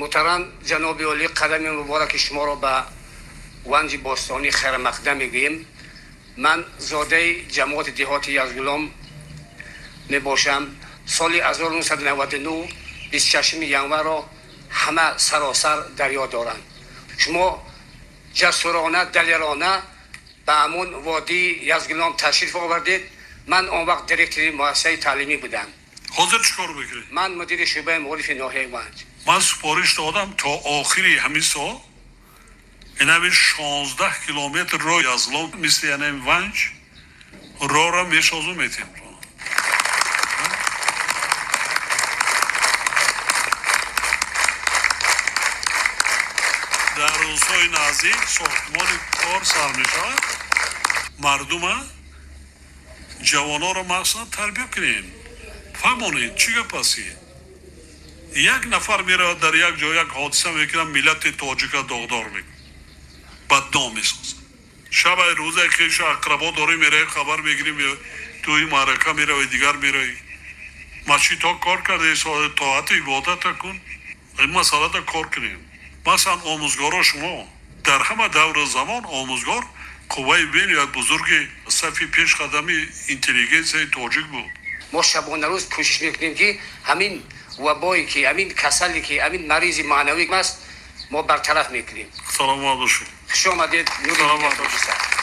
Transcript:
Муҳтарам ҷаноби олӣ, қадами мубораки шуморо ба Ванҷи бостонӣ хайрмақдам мегӯем. Ман зодаи ҷамоати деҳоти Язгулом мебошам. Соли 1999 26 январро ҳама саросар дар ёд доранд. Шумо ҷасурона, далерона ба ҳамун водии Язгулом ташриф овардед. Ман он вақт директори муассисаи таълимӣ будам. Ҳозир чӣ кор мекунед? Ман мудири шӯъбаи маорифи ноҳияи Ванҷ. Ман супориш додам, то охири ҳамин сол инами 16 километр роҳ Язлом, мисли янами Ванҷ, роҳро мешозу метем. Дар рӯзҳои наздик сохтмони кор сар мешавад. Мардума, ҷавононро махсусан тарбия кунем, фаҳмонед, чӣ гап аст. Як нафар меравад, дар як ҷо як ҳодиса мекунад, миллати тоҷика доғдор мекунад, бадном месозад. Шабаи рӯзе хешу ақрабо дорӣ, меравӣ, хабар мегирӣ, тӯи маърака меравӣ, дигар меравӣ, масҷидҳо кор карда, тоату ибодата кун. Ин масъалада кор кунем. Масалан, омӯзгоро, шумо дар ҳама давру замон омӯзгор қувваи бениҳоят бузурги сафи пешқадами интеллигенсияи тоҷик буд. Мо шабонарӯз кӯшиш мекунем, ки ҳамин вабое ки, ҳамин касале ки, ҳамин маризи маънавӣ аст, мо бартараф мекунем. Саломат бошед. Хуш омадед, нури Саломат. Тоҷикистон.